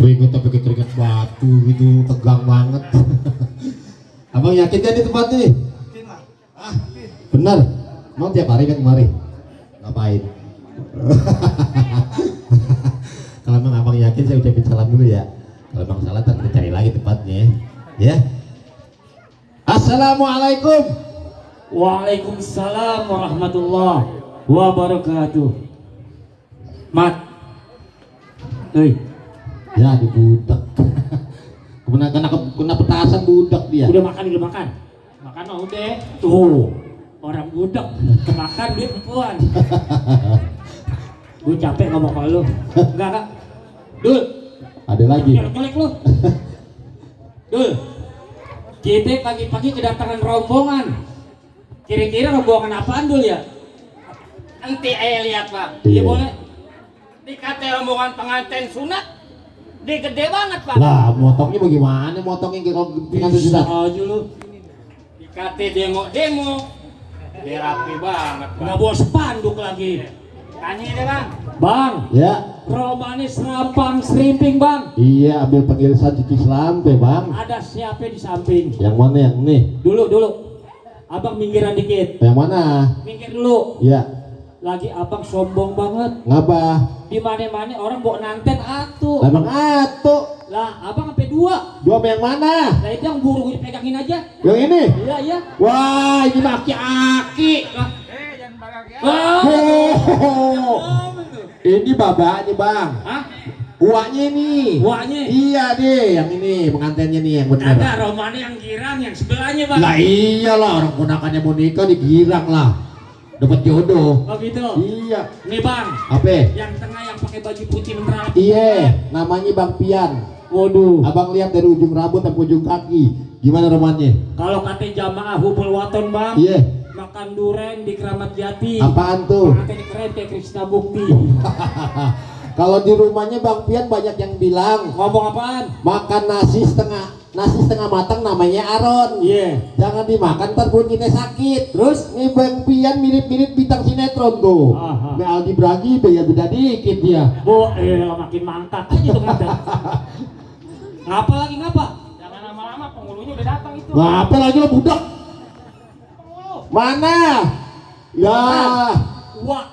Keringet tapi keringet batu gitu, tegang banget. Abang yakin kan di tempat ini? Yakin lah. Ah, benar. Mau tiap hari kan kemari? Ngapain? Kalau emang abang yakin saya ucapin salam dulu ya. Kalau abang salah ntar kita cari lagi tempatnya ya. Assalamualaikum. Waalaikumsalam warahmatullahi wabarakatuh. Mat. Hei, Ya di budak. Kena petasan budak dia. udah makan, udah makan. Makan mah udah. Tuh, orang budak makan dia perempuan. Gue capek ngomong sama lu. Enggak, Kak. Dul, Ada lagi. nyolek lu. Dul. Kita pagi-pagi kedatangan rombongan. Kira-kira rombongan apaan Dul ya? Nanti ayah lihat Pak. Iya Iya. boleh. Dikata rombongan pengantin sunat, dia gede banget Pak. Lah, motongnya bagaimana? Motongnya kalau dengan Bisa susah. aja lu. Dikata demo, dia rapi banget Pak. Nggak bawa spanduk lagi. Tanya deh Bang. Bang, Ya. romanis rampang serimping bang. Iya, ambil pengirisan cuci selampe, Bang. Ada siapa di samping? Yang mana yang ini? Dulu. Abang minggiran dikit. Yang mana? Minggir dulu. Ya, Lagi abang sombong banget. ngapa? Di mana-mana orang bawa nanten atuh. Emang atuh. Lah, abang sampai dua. Dua sama yang mana? Lah itu yang buru dipegangin aja. Yang ini? Iya. Wah, ini mah aki-aki. Jangan barang ya. Ah. Ini babanya, Bang. Hah? Uaknya ini. Uaknya? Iya deh, yang ini pengantinnya nih yang benar. Ada romane yang girang, yang sebelahnya bang. Lah iyalah, orang ponakannya mau nikah digirang lah. Dapat jodoh. Oh gitu. Iya. Nih bang, Apa? yang tengah yang pakai baju putih meneran. Iya, namanya Bang Pian. Waduh. Abang lihat dari ujung rambut sampai ujung kaki. Gimana romannya? Kalau kata jamaah hubul waton bang, Iya. makan duren di Keramat Jati. Apaan tuh? Pengantin keren kayak Krishna Bukti. Kalau di rumahnya Bang Pian banyak yang bilang Ngomong apaan? makan nasi setengah matang namanya Aron. Iya. Jangan dimakan ntar perut kita sakit. Terus? Nih Bang Pian mirip-mirip bintang sinetron tuh. Aha. Nah Aldi Bragi beda dikit dia. Bu, makin mantap aja tuh kata. Ngapa lagi ngapa? Jangan lama-lama, penghulunya udah datang itu. Ngapa lagi lo budak? Penghulu. Mana? Ya, Wah.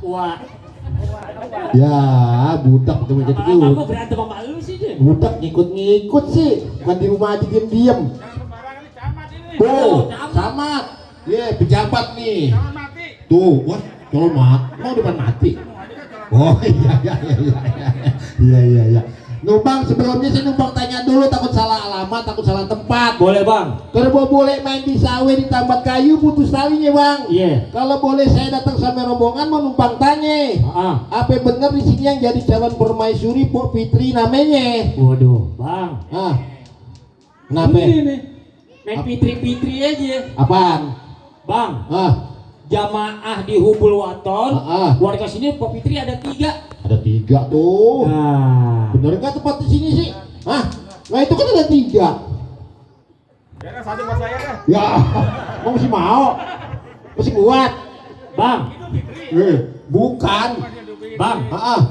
wa. Ya, budak tuh jadi Apa cute. berantem sama lu sih dia? Budak ngikut sih, bukan di rumah aja diem. Jangan sembarangan nih, camat ini. Tuh, camat. sama. Iya, pejabat nih. Jangan mati. Tuh, wah, kalau mau depan mati. Oh iya. Numpang sebelumnya sih numpang tanya dulu, takut salah alamat, takut salah tempat. Boleh bang? Kalau boleh main di sawah di tambat kayu putus talinya bang. Iya. Kalau boleh saya datang sama rombongan mau numpang tanya. Ah. Apa benar di sini yang jadi calon permaisuri Bu Fitri namanya? Waduh, bang. Ah, kenapa? Ini. Main pitri aja. Apaan? Bang, Ah, jamaah di Hubul Waton, warga sini Pok Fitri ada 3. ada 3 tuh. Nah. Bener nggak tempat di sini sih? Hah? Nah itu kan ada 3. Ya kan satu buat saya kan. Ya, mau masih mau? Masih kuat? Bang, Bukan. bang.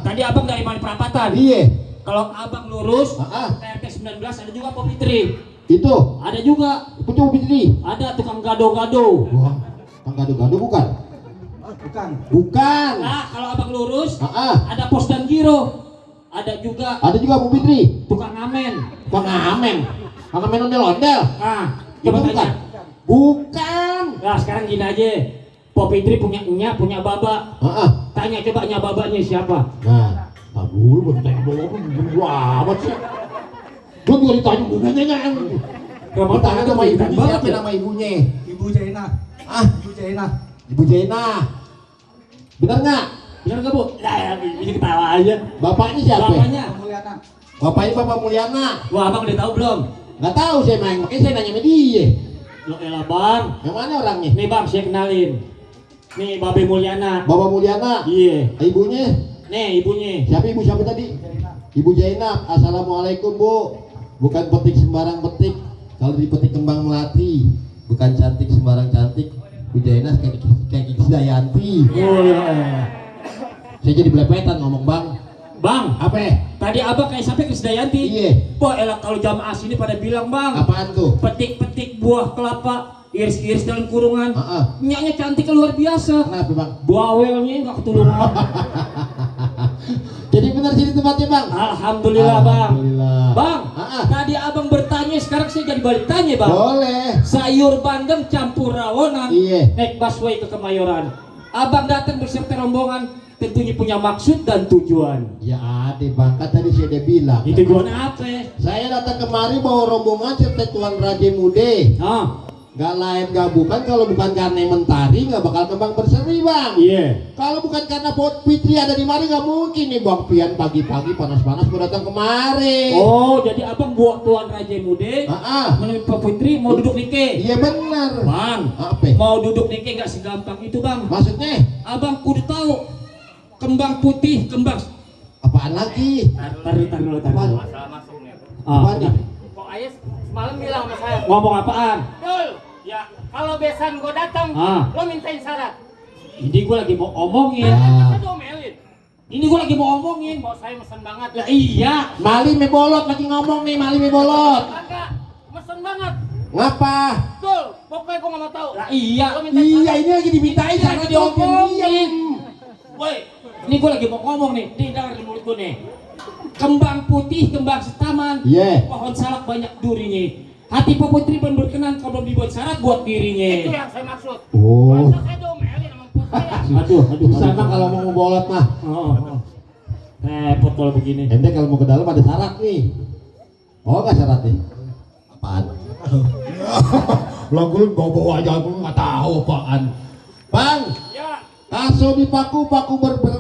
Tadi abang dari mana perapatan? Iya. Kalau abang lurus, Ah, RT 19 ada juga Pok Fitri. itu. Ada juga. Itu Bu Fitri. Ada tukang gado-gado. Wah, Kang Gado-Gado bukan? Bukan. Nah, kalau abang lurus, Ah, ada pos dan giro. Ada juga ada juga Bu Fitri. tukang ngamen. Kang Amen. Kang Amen ondel-ondel. Nah, Itu coba bukan. tanya. Bukan. Nah, sekarang gini aja. Pok Fitri punya enya, punya baba. Tanya coba nya babanya siapa? Nah, tabur bentek doang gua amat sih. Gua juga ditanya gunanya. Kamu Tanya sama ibunya banget siapa ya? nama ibunya? Ibu Jaina. Ah, Ibu Jaina. Ibu Jaina. Bener nggak? Bener gak bu? Nah, ini ketawa aja. Bapaknya siapa? Bapaknya? Mulyana. Bapaknya Bapak Mulyana. Wah, abang udah tahu belum? Nggak tahu saya main, makanya saya nanya sama dia. Lo elah bang. Yang mana orangnya? Nih bang, saya kenalin. Nih Babe Mulyana. Bapak Mulyana. Iya. Ibunya? Nih ibunya. Siapa tadi? Ibu Jainab. Assalamualaikum Bu. Bukan petik sembarang petik. Kalau dipetik kembang melati, bukan cantik sembarang cantik. Bu Jainab kayak Kiki Dayanti. Oh iya. Saya jadi belepetan ngomong bang. Bang, Apa? tadi abang kayak sampai Krisdayanti. Iya. Wah elah kalau jamaah sini pada bilang bang, Apaan tuh? petik-petik buah kelapa, iris-iris dalam kurungan. Nyaknya cantik luar biasa. Kenapa bang? Bawelnya nggak ketulungan. Jadi benar sini tempatnya bang? Alhamdulillah bang. Alhamdulillah. Bang, tadi abang bertanya, sekarang saya jadi balik tanya bang. Boleh. Sayur bandeng campur rawonan. Iya. Naik busway ke Kemayoran. Abang datang beserta rombongan, tentunya punya maksud dan tujuan. Ya ada bang, kan tadi saya udah bilang. Itu tujuan apa? Saya datang kemari bawa rombongan serta Tuan Raja Mude. Gak lain gak bukan, kalau bukan karena mentari gak bakal kembang berseri bang. Iya. Kalau bukan karena Pot Fitri ada di mari gak mungkin nih bang Pian pagi-pagi panas-panas mau datang kemari. Oh, jadi abang buat Tuan Raja Mude menemui Pak Putri mau duduk nike. Iya benar. Bang, Apa? mau duduk nike gak segampang itu bang. Maksudnya? Abang kudu tahu kembang putih, kembang. Apaan lagi? Taruh dulu. Masalah masuk nih. Apaan nih? Kok Ayes semalam bilang sama saya, Ngomong apaan? Dul, ya kalau besan gue datang, lo mintain syarat. Ini gue lagi mau omongin. Saya domelin. Ini gue lagi mau omongin. Kok saya mesen banget. Lah iya. Mali me bolot lagi ngomong nih, Mali me bolot. Kagak, mesen banget. Ngapa? Dul, pokoknya gue gak mau tahu. Lah iya. Lo mintain Iya syarat. ini lagi dimintain Ini sama lagi diomongin. diomongin. Woi, ini gue lagi mau ngomong nih. Nih dengar di mulut gue nih. Kembang putih, kembang setaman. Iya. Pohon salak banyak durinya. Hati Pak Putri pun berkenan kalau dibuat syarat buat Itu dirinya. yang saya maksud. Oh. Masa saya domelin sama empuk saya. Aduh. Sama kalau mau bolot mah. Oh. Repot kalau begini. Ente kalau mau ke dalam ada syarat nih. Oh nggak syarat nih? Apaan? Lagu lu bawa aja aku nggak tahu apaan. Bang, Ya, kaso dipaku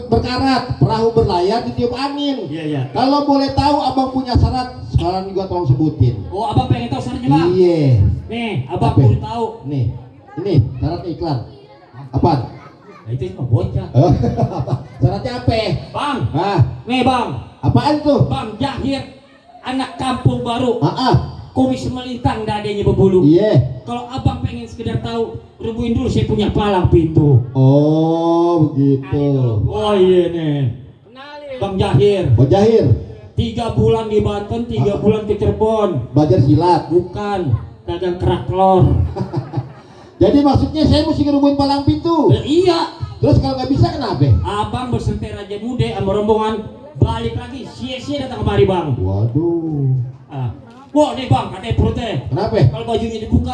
berkarat, perahu berlayar ditiup angin. Iya. Kalau boleh tahu abang punya syarat, sekarang juga tolong sebutin. Oh, abang pengen tahu syaratnya bang? Iya. Nih, abang Apa? perlu tahu. Nih, ini syarat iklan. Apaan? Nah, itu cuma bocah. Syaratnya apa? Bang, Ah, nih bang, apaan tuh? Bang Jahir, anak kampung baru. Ah, Kumis melintang dadanya berbulu. iya. Kalau abang pengen sekedar tahu, rubuhin dulu saya punya palang pintu. Oh, begitu. Oh iya nih, kenalin. Bang Jahir. Oh, Jahir, 3 bulan di Banten, 3 bulan ke Cirebon. belajar silat. Bukan, dagang kerak telur. Jadi maksudnya saya mesti ngerubuhin palang pintu. Iya, Terus kalau nggak bisa kenapa? abang beserta Raja Mude sama rombongan balik lagi. Sia-sia datang kemari bang. Waduh. Wah nih bang, katanya perutnya. Kenapa? Kalau bajunya dibuka,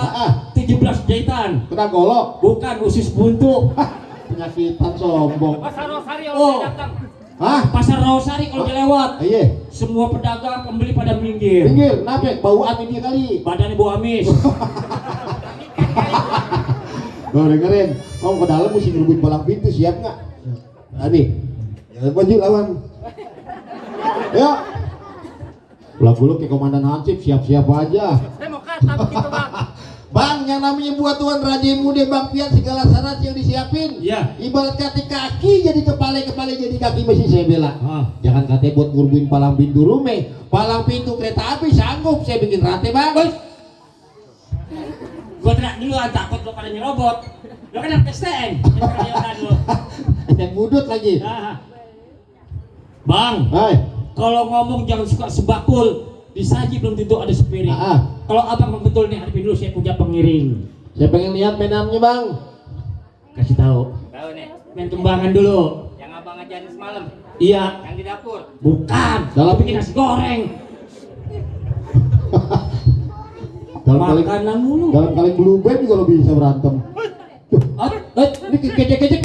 17 jahitan. Kena golok. Bukan usus buntu. Penyakitan sombong. Pasar Rosario Oh. saya datang. Hah? Pasar Rawasari kalau dia lewat, Iya. semua pedagang pembeli pada minggir. Pinggir, kenapa? Bauan ini kali. Badannya bau amis. Lo dengerin, kamu ke dalam mesti ngerubuhin palang pintu, siap nggak? Nih, baju lawan. Yuk. Pulang dulu ke Komandan Hansip, siap-siap aja. Saya mau kata begitu bang. Bang, yang namanya buat Tuan Raja Muda Bang Pian segala syarat yang disiapin. Iya. Ibarat kaki jadi kepala jadi kaki mesti saya bela. Jangan katanya buat ngurbuin palang pintu rumah, palang pintu kereta api sanggup saya bikin rate bang. Gua tenang dulu, takut lo pada nyerobot. Lo kan anak STN. Dan mudut lagi. Bang, Hai. kalau ngomong jangan suka sebakul. Disaji belum tentu ada sepiring. Kalau abang betul nih, hadapin dulu saya punya pengiring. Saya pengen lihat mainannya bang. Kasih tahu. Tahu nih, Main kembangan dulu. yang abang ajarin semalam, Iya. yang di dapur. Bukan. Dalam- Bikin nasi goreng. Dalam kali Makanan mulu. blue band juga lo bisa berantem. Ini kecek-kecek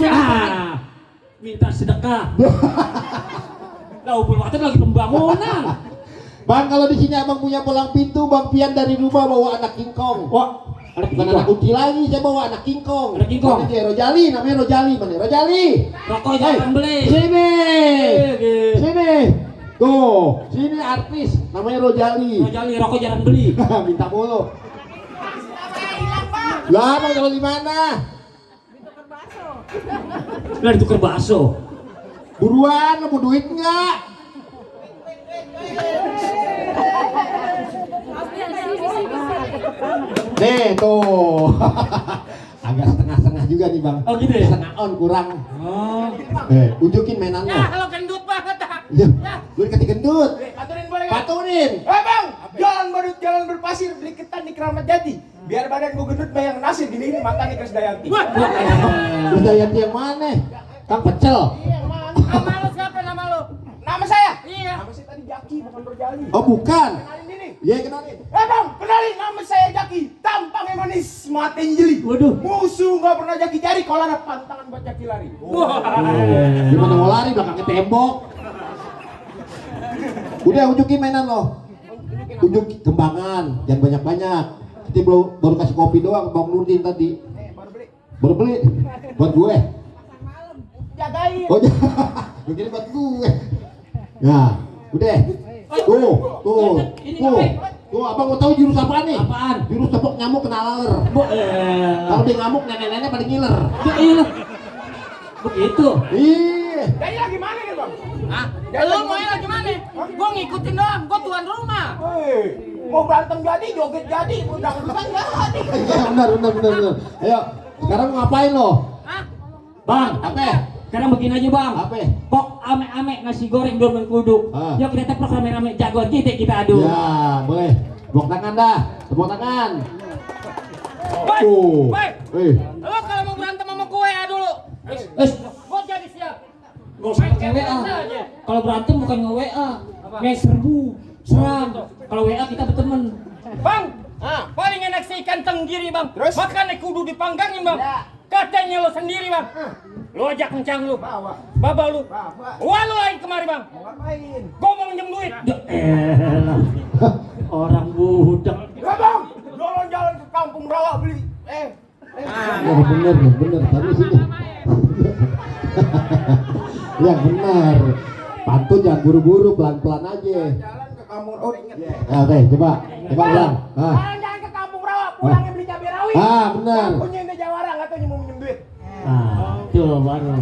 minta sedekah. Tahu berarti lagi pembangunan. Bang, kalau di sini abang punya palang pintu, Bang Pian dari rumah bawa anak kingkong. Wah, ada Bukan anak kunci lagi, saya bawa anak kingkong. Anak kingkong? Mana dia? Rojali, namanya Rojali. Mana Rojali? Rokok jangan beli. Sini. Iya. Sini. Tuh, sini artis namanya Rojali. Rojali rokok jangan beli. Minta mulu. Lah, Bang, kalau di mana? Udah ditukar bakso. Buruan, mau duit enggak? Nih, tuh. Agak setengah-setengah juga nih, Bang. Oh, gitu ya? Setengah on kurang. Oh. Unjukin mainannya. Ya, kalau gendut banget. Ya, lu dikasih gendut. Paturin boleh nggak? Paturin. Bang, jalan badut, jalan berpasir, beli ketan di Keramat Jati. Biar badan gua gendut bayang nasi gini ini mantan Kris Dayanti. Kris Dayanti yang mana? Kang Pecel. Iya, mana? Nama lu siapa nama lu? Nama saya? Iya. Nama saya tadi Jaki, bukan Berjali. Oh, bukan. Kenalin diri. Iya, kenalin. Bang, kenalin nama saya Jaki. Tampangnya manis, matiin jeli. Waduh. Musuh nggak pernah Jaki cari kalau ada pantangan buat Jaki lari. Gimana mau lari belakangnya tembok? Udah unjukin mainan lo. Unjuk kembangan, jangan banyak-banyak. Kita baru kasih kopi doang Bang Nurdin tadi. Baru beli. Baru beli buat gue. Jagain. Oh, begini buat gue. Nah, udah. Tuh. Tuh, abang mau tahu jurus apaan nih? Apaan? Jurus tepok nyamuk kena laler. Kalau dia ngamuk nenek-nenek pada ngiler. Iya. Begitu. Iya. Jadi lagi mana nih bang? Hah? Lu mau lagi mana? Gua ngikutin doang, gua tuan rumah. Mau berantem jadi, joget jadi, undang kan jadi. Iya, benar. Ayo, sekarang mau ngapain lo? Hah? Bang, Apa? sekarang begini aja bang. Apa? Pok ame-ame nasi goreng dormen kuduk. Yuk kita teplok rame-rame jagoan kita adu. Ya, boleh. Tepuk tangan dah. Tepuk tangan. Baik. Lu kalau mau berantem sama gue ya dulu. Gua jadi siap. Gak usah pakai WA. Kalau berantem bukan nge-WA, nge-serbu, serang. Kalau WA kita berteman. Bang, paling enak sih ikan tenggiri bang. Terus? Makannya kudu dipanggangin bang. Ya. Katanya lo sendiri bang. Lu ajak kencang lu. Baba lu. Wah lu lagi kemari bang. Mau ngapain? Gua mau minjem duit. Orang budak. Ya bang, jalan-jalan ke kampung rawa beli. Bener. Tapi sini. Ya benar. Pantun jangan buru-buru, pelan-pelan aja. Jalan ke kampung, oh inget. Ya, oke, coba ulang. Jalan-jalan ke kampung rawa, pulangnya beli cabai rawit. Benar. Punya Indah Jawara, nggak tahu mau minjem duit. Tuh baru.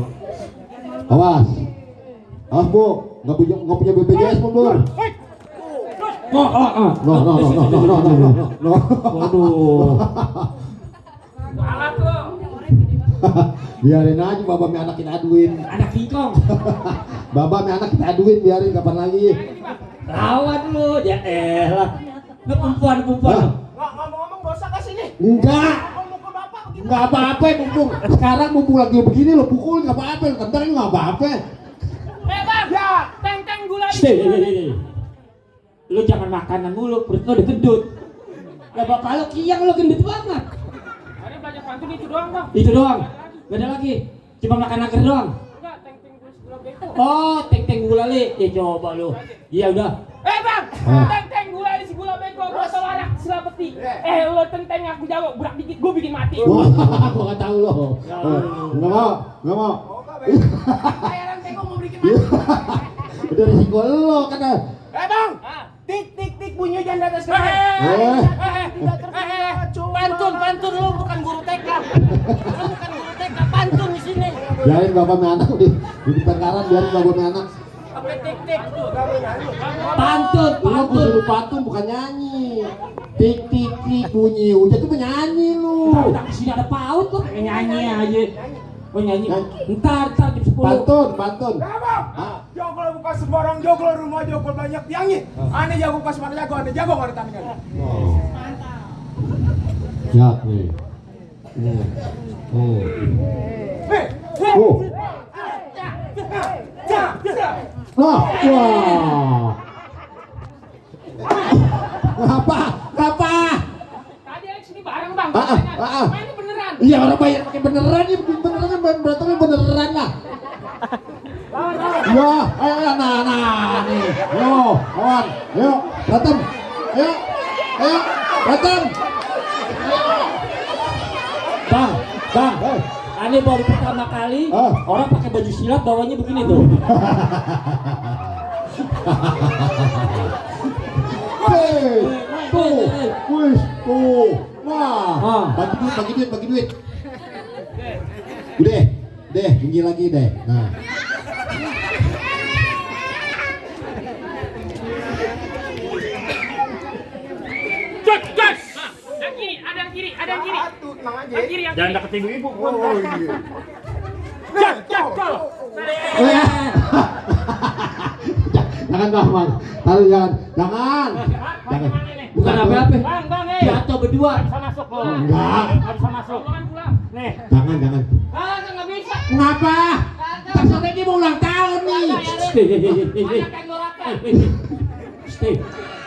Awas. Awas bu, nggak punya BPJS pun bur. No. Waduh. Alat lu. Biarin aja Baba me anak kita aduin. Anak kingkong. Baba me anak kita aduin, biarin kapan lagi. Lawan lu, ya elah. Lu perempuan. Nggak ngomong-ngomong dosa ke sini. Enggak. Ngomong ke bapak begitu. Enggak apa-apa mumpung. Sekarang mumpung lagi begini lo pukul enggak apa-apa, ntar ini enggak apa-apa. Bang, Ya. teng gula. Lu jangan makanan mulu, perut lu udah gendut. Ya bapak lu kiang lu gendut banget. Ada banyak pantun itu doang bang. Itu doang. Gak ada lagi. Cuma makan agar doang. Enggak, teng gula beko. Oh, teng gulali. Ya coba lu. Iya udah. Bang, teng gula si gula beko, gua tau anak silapeti. Lo tenteng aku jago, burak dikit gua bikin mati. Wah, gua enggak tahu lo. Enggak mau. Bayaran teko mau bikin mati. Udah risiko lo kan. Bang, tik bunyi hujan di atas Pantun lu bukan guru TK. Lu bukan guru TK, pantun di sini. Biarin Bapak me anak di perkaran, biarin Bapak me anak. Pakai tik tuh. Pantun. Lu suruh pantun bukan nyanyi. Tik bunyi hujan tuh penyanyi lu. Tahu di sini ada paut lu pengen nyanyi aja. Oh nyanyi. Ntar jam 10. Pantun. Joglo bukan sembarang joglo, rumah joglo banyak tiangnya. Aneh jago pas mana jago, aneh jago nggak ada tandingan. Siap nih. Wah. Ngapa? Tadi Alex ini bareng bang. Ini beneran. Iya orang bayar pakai beneran ya, beneran beneran lah. Ya, ayo nah nih. Yo, kawan. Yo, datang. Ayo, datang. Bang. Ini baru pertama kali orang pakai baju silat bawahnya begini tuh. Tuh. Nah, bagi duit. Udah, tinggi lagi deh. Nah. Cus. Ada yang kiri. Tenang aja. Yang kiri. Jangan deketin ibu. Oh iya. Col. Jangan bang, taruh jangan. Bukan apa-apa. Bang, Jatuh berdua. bisa masuk lo. Enggak. Bisa masuk. Pulang. Nih. Jangan. Kagak nggak bisa. Mengapa? Pasal ini mau ulang tahun nih. Banyak yang doraka. Stay.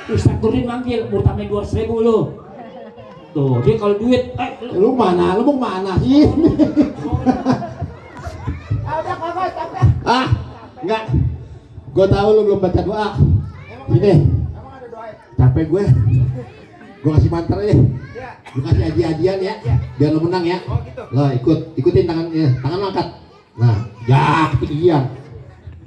Ustaz Nurdin manggil, mau tambahin 200.000 lu. Tuh, dia kalau duit, Lu mana? Lu mau kemana sih? Enggak. Gue tahu lu belum baca doa. Sini. Emang ada doa? Capek gue. Gue kasih mantra ya. Gue kasih aji-ajian ya. Biar lu menang ya. Oh gitu. Lah ikutin tangannya. Tangan angkat. Nah, ya ketinggian.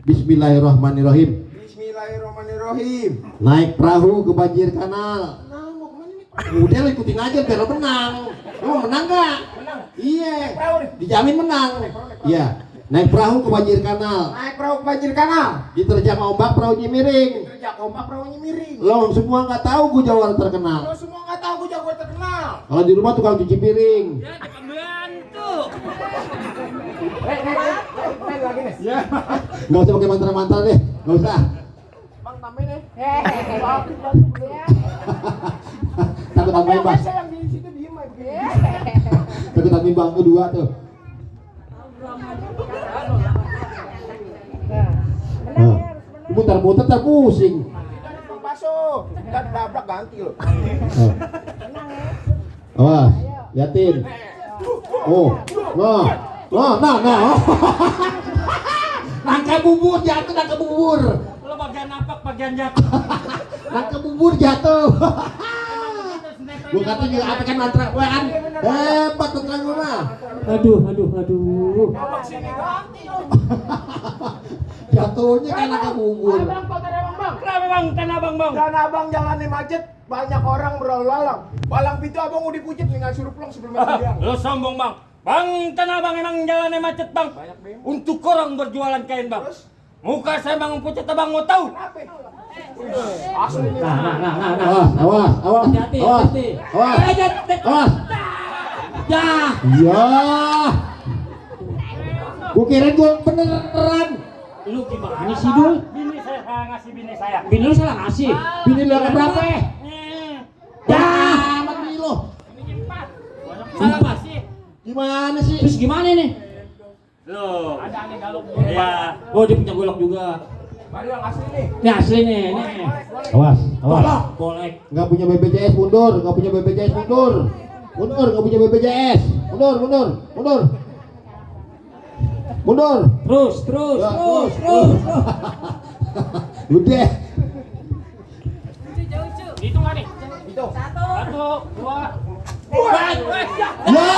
Bismillahirrahmanirrahim. Bismillahirrahmanirrahim. Naik perahu ke banjir kanal. Udah lu ikutin aja biar lu menang. Lu mau menang gak? Menang. Iya. Perahu nih. Dijamin menang. Iya. Naik perahu ke banjir kanal. Naik perahu ke banjir kanal. Diterjang ombak perahunya miring. Kerja ombak perahunya miring. Lo semua nggak tahu gue jawara terkenal. Lo semua nggak tahu gue jago terkenal. Kalau di rumah tukang cuci piring. Ya, pembantu. Lagi nih. Ya. Nggak usah pakai mantra-mantra deh. Nggak usah. Bang tambahin nih. Takut tambahin bang. Saya yang di situ diem aja begini. Takut tambahin bang kedua tuh. Nah, muter-muter terpusing. Bang Baso. Dan dabrak ganti lo. Awas, liatin. Oh, nah. Nangka bubur jatuh, nangka bubur. Lo bagian napak, bagian jatuh. Nangka bubur jatuh. Gue kata juga apa kan mantra gue kan hebat tentang gue mah. Aduh. Abang sini ganti lo. Jatuhnya kayak nangka bubur. Abang kau tadi abang bang. Kenapa bang? Kenapa bang? Dan abang jalannya macet, banyak orang berlalu lalang. Palang pintu abang udah dipucit dengan suruh pulang sebelum siang. Lo sombong bang. Bang, Tanah Bang emang jalannya macet bang. Banyak bemo. Untuk orang berjualan kain bang. Terus? Muka saya bang pucat abang mau tahu. Kenapa? Asli nih. Nah. Awas. Hati-hati. Awas. Ya. Iya. Gue kira gue beneran. Lu gimana sih, Dul? Bini saya ngasih bini saya. Bini lu salah ngasih. Bini lu yang berapa? Ya, amat bini lu. Salah ngasih. Gimana sih? Terus gimana nih? Lo. Ada aneh galuk. Iya. Oh, dia punya golok juga. Baru yang asli nih. Ini asli nih. Awas. Bolek. Nggak punya BPJS mundur. Nggak punya BPJS mundur. Nggak punya BPJS. Mundur. Terus. Ya, Udah. Itu nggak nih? Itu. 1, 2. Ya.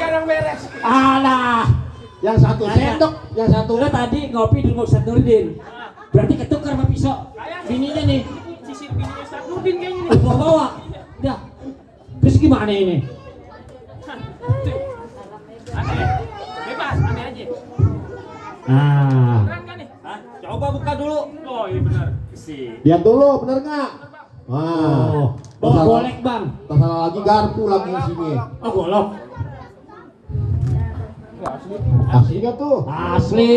Kadang beres. Alah. Yang satu sendok, yang satu. Lu tadi ngopi di rumah Ustaz Nurdin. Berarti ketukar sama pisau. Bininya nih. Sisir bininya Ustaz Nurdin kayaknya nih. Bawa. Dah. Terus gimana ini? Aneh. Bebas, aneh aja. Nah. Keren kan nih? Hah? Coba buka dulu. Oh iya benar. Sih. Lihat dulu, bener nggak? Wah. Bawa bolek, Bang. Salah lagi garpu lagi di sini. Oh, golok. Asli nggak tuh? Asli.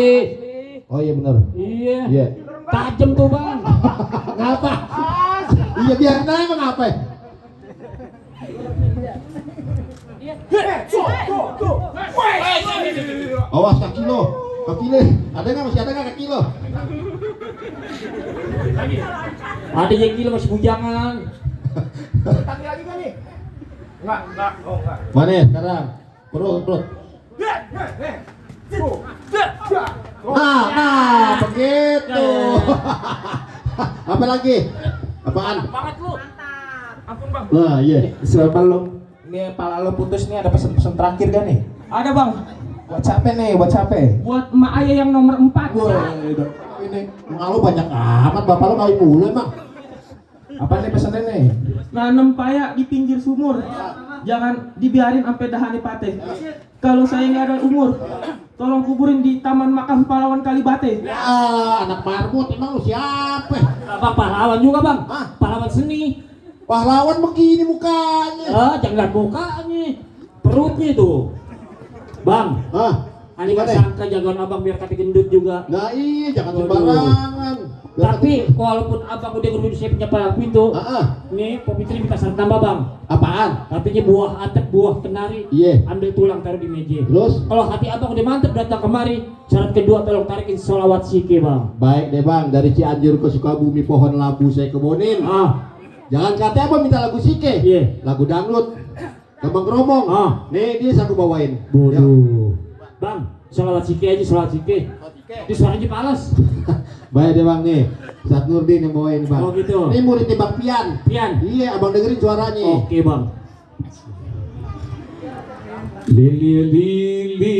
Oh iya bener. Iya. Iya. Tajem tuh, Bang. Ngapa? Iya biarin aja emang apa? Tuh. Awas kaki lo. Ada nggak kaki lo? Ada yang gila masih bujangan. Kaki lagi kan nih? Enggak. Oh enggak. Mana ya sekarang? Perut. Nah, begitu. Apa lagi? Apaan? Banget lu. Ampun bang. Nah, iya. Selama lo nih pala lo putus nih ada pesan-pesan terakhir kan nih? Ada bang. Buat siapa nih? Buat siapa? Buat emak ayah yang nomor 4. Ini lu banyak amat, bapak lu kawin mulu emang. Apa nih pesannya nih? Nanam paya di pinggir sumur, jangan dibiarin sampai dahani pateh. Kalau saya nggak ada umur, tolong kuburin di Taman Makam Pahlawan Kalibate. Ya, anak marbot emang lu siapa? Apa pahlawan juga, Bang? Hah? Pahlawan seni. Pahlawan begini mukanya. Jangan lihat mukanya. Perutnya tuh. Bang, Hah? Ani Gimana? sangka jagoan abang biar kata gendut juga. Nah iya, jangan Waduh. sembarangan. Biar Tapi walaupun abang udah ngerubin saya punya palang pintu, nih Pak Fitri minta saran tambah bang. apaan? Katanya buah atep, buah kenari, Iya. ambil tulang taruh di meja. Terus? Kalau hati abang udah mantep datang kemari, syarat kedua tolong tarikin sholawat sike bang. Baik deh bang, dari Cianjur ke Sukabumi pohon labu saya kebonin. Jangan kata apa minta lagu sike, Iya. lagu dangdut, gambang keromong. Nih dia aku bawain. Bodoh. Bang, sholawat sike aja, sholawat sike. Di suaranya palas. Baik deh bang nih, Ustadz Nurdin yang bawain bang. Oh, gitu. Ini muridnya Bang Pian. Pian. Iya, abang dengerin suaranya. Oke bang. Lili lili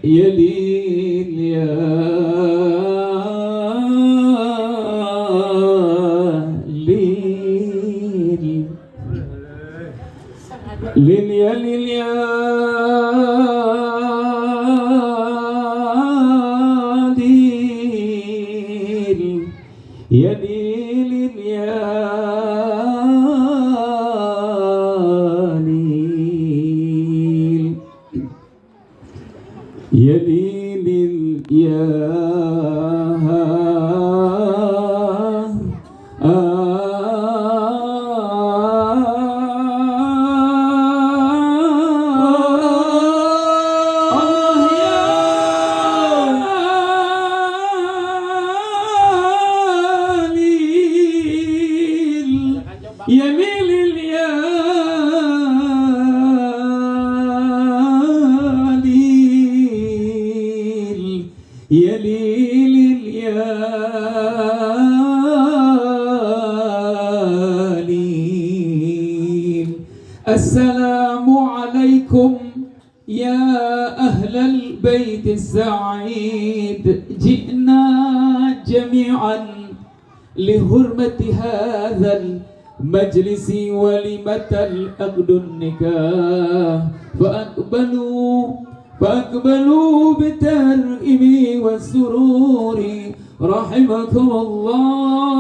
ya lili ya lili lili ya lili ya lili ya lili ya يا ليل يا يا ليل يا يا ليل يا ليل السلام عليكم يا أهل البيت السعيد جئنا جميعا لحرمة هذا المجلس ولمة العقد النكاح فأقبلوا بالترحيب والسرور رحمكم الله.